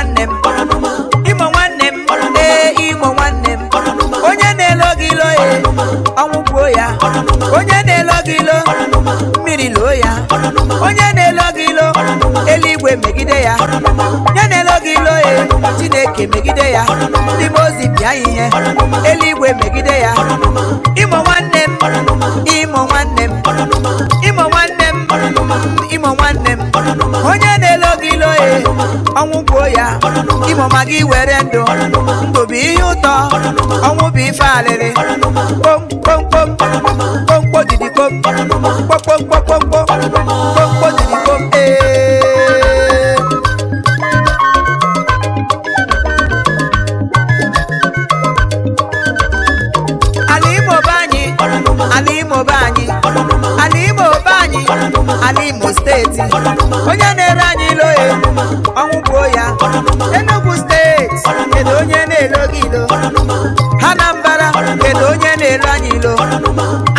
Nwanne m, Imo nwanne m, ee, Imo nwanne m, onye na-elo gị ilo e, ọnwụ gbuo ya. Onye na-elo gị ilo, mmiri loo ya. Onye na-elo gị ilo, eluigwe megide ya. Onye na-elo gị ilo e, Chineke megide ya. Ndị mmụọ ozi pịa ya ihe, eluigwe megide ya. Imo nwanne m, Imo nwanne m, Imo nwanne m, Imo nwanne m, onye na-elo gị ilo e, ọnwụ gbuo ya. Imo, ma gị were ndụ, ndụ bụ ihe ụtọ, ọnwụ bụ ife alịrị. Kpom kpom kpom kpom kpodidi kpom kpom kpom kpom kpom kpom kpom kpodidi kpom ee. Ala Imo be anyị, ala Imo be anyị, ala Imo be anyị, ala Imo Steeti, onye na-ere anyị ilo e, ọnwụ gbuo ya. Enugu Steeti, kedu onye na-elo gị ilo? Anambra, kedu onye na-elo anyị ilo?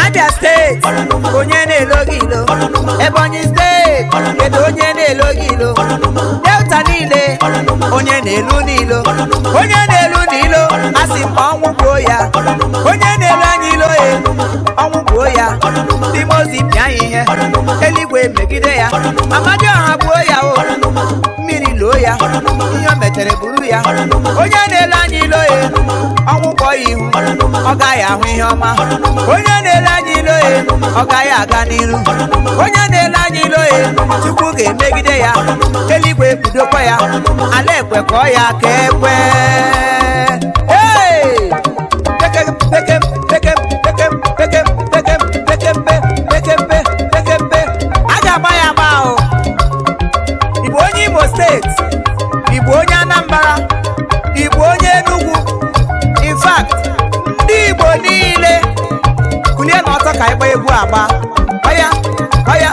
Abia Steeti, onye na-elo gị ilo? Ebonyi Steeti, kedu onye na-elo gị ilo? Delta niile, onye na-elu n'ilo, onye na-elu n'ilo, asị m ọnwụ gbuo ya. Onye na-elu anyị ilo e, ọnwụ gbuo ya. Ndị mozi pịa ya ihe, eluigwe megide ya. Amadioha gbuo ya o, mmiri loo ya, ihe o metere buru ya. Onye na-ele anyị ilo e, ọnwụ kpọọ ya ihu, ọ gaghị ahụ ihe ọma. Onye na-ele anyị ilo e, ọ gaghị aga n'iru. Onye na-ele anyị ilo e, Chukwu ga-emegide ya, eluigwe kpudokwa ya, ala ekwe kọọ ya ka ekwe. Hey! Pekem pekem pekem pekem pekem pekem pekem pe pekem pe pekem pe, a ga-agba ya agba o. Ị bụ onye Imo Steeti, ị bụ onye Anambra, ị bụ onye Enugu, in fact, ndị Igbo niile, kulie n'ọtọ ka anyị gbaa egwu agba. Ọya ọya.